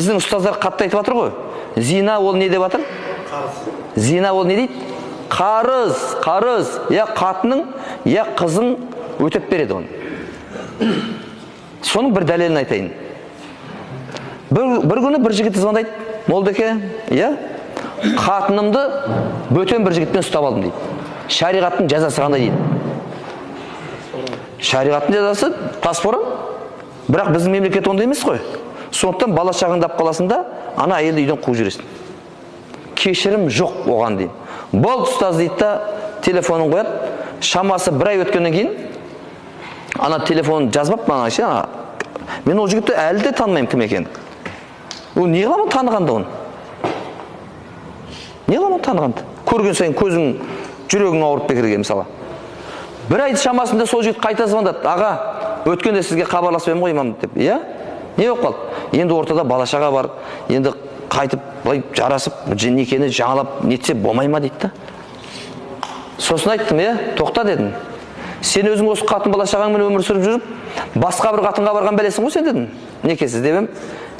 Біздің ұстаздар қатты айтып жатыр ғой. Зина ол не деп жатыр? Зина ол не дейді? Қарыз, қарыз. Я қатының, я қызың өтеп береді оны. Соның бір дәлелін айтайын. Бір күні бір жігіт звондайды. Молдеке, иә? Қатынымды бөтен бір жігітпен ұстап алдым дейді. Шариғаттың жазасы қандай дейді? Шариғаттың жазасы тас боран. Бірақ біздің мемлекет ондай емес қой. Сондықтан бала шағаңды алып қаласың да, ана әйелді үйден қуып жібересің. Кешірім жоқ оған дейін. Болды, ұстаз, дейді да, телефонын қояды. Шамасы бір ай өткеннен кейін ана телефонын жазбап маған ше, ана, мен ол жігітті әлі де танымаймын кім екенін. Ол не қыламын танығанда оны? Не қыламын танығанда? Көрген сайын көзің, жүрегің ауырып бекерге мысалы. Бір ай шамасында сол жігіт қайта звондады. Аға, өткенде сізге хабарласып едім ғой, имам, деп. Иә? Не болып қалды? Енді ортада бала шаға бар. Енді қайтып былай жарасып, некені жаңалап нетсе болмай ма дейді да. Сосын айттым, иә, тоқта дедім. Сен өзің осы қатын бала шағаңмен өмір сүріп жүріп, басқа бір қатынға барған бәлесің ғой сен дедім. Некесіз деп едім.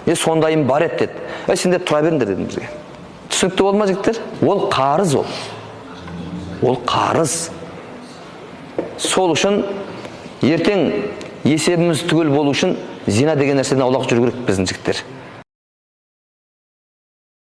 Е, сондайым бар еді деді. Ей, сендер тұра беріңдер дедім бізге. Түсінікті болды ма, жігіттер? Ол қарыз ол. Ол қарыз. Сол үшін ертең есебіміз түгел болу үшін зина деген нәрседен аулақ жүру керек біздің жігіттер.